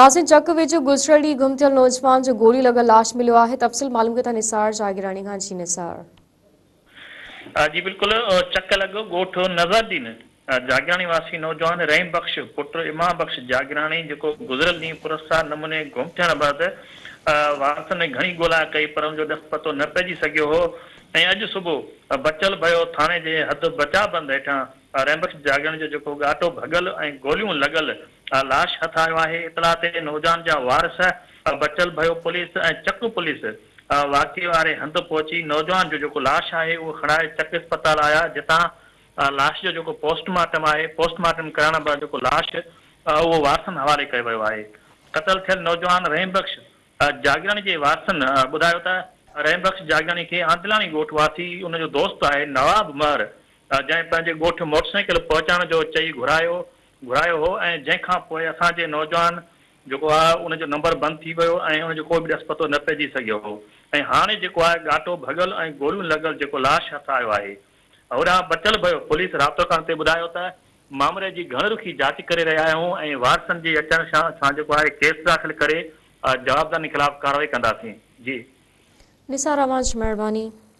ناظرين چڪ ويجهو گذريل ڏينهن گم ٿيل نوجوان جو گولي لڳل لاش مليو آهي تفصيل معلوم ڪيون ٿا نثار جاگيراڻي کان جي نثار. جي بلڪل چڪ لڳ ڳوٺ نظر دين جاگيراڻي واسي نوجوان رحيم بخش پٽ امام بخش جاگيراڻي جيڪو گذريل ڏينهن پراسرار نموني گم ٿيڻ بعد وارثن گهڻي ڳولا ڪئي پر ان جو ڏس پتو نه پئجي سگهيو هو ۽ اڄ صبح بچل ڀيو ٿاڻي جي حد بچاء بند هيٺان رحيم بخش جاگيراڻي جو جيڪو ڳاٽو ڀڳل ۽ گوليون لڳل لاش هٿ آيو آهي، اطلاع تي نوجوان جا وارث بچل ڀيو پوليس ۽ چڪ پوليس واقعي واري هنڌ پهچي نوجوان جو جيڪو لاش آهي اهو کڻائي چڪ اسپتال آيا جتان لاش جو جيڪو پوسٽ مارٽم آهي پوسٽ مارٽم ڪرائڻ بعد جيڪو لاش اهو وارثن حوالي ڪيو ويو آهي قتل ٿيل نوجوان رحيم بخش جاگيراڻي جي وارثن ٻڌايو ته رحيم بخش جاگيراڻي کي آندلاڻي ڳوٺ واسي ان جو دوست آهي نواب مهر جنهن پنهنجي ڳوٺ موٽرسائيڪل پهچائڻ جو چئي گهرايو گهرايو هو ۽ جنهن کان پوء اسان جي نوجوان جيڪو آهي ان جو نمبر بند ٿي ويو ۽ ان جو ڪو به ڏس پتو نه پئجي سگهيو هو ۽ هاڻي جيڪو آهي ڳاٽو ڀڳل ۽ گوليون لڳل جيڪو لاش هٿ آيو آهي. هوڏانهن بچل ڀيو پوليس رابطو ڪرڻ تي ٻڌايو ته مامري جي گهڻ رخي جاچ ڪري رهيا آهيون ۽ وارثن جي اچڻ سان جيڪو آهي ڪيس داخل ڪري جوابدارن خلاف ڪارروائي ڪنداسين. جي. نثار اوهان جي مهرباني.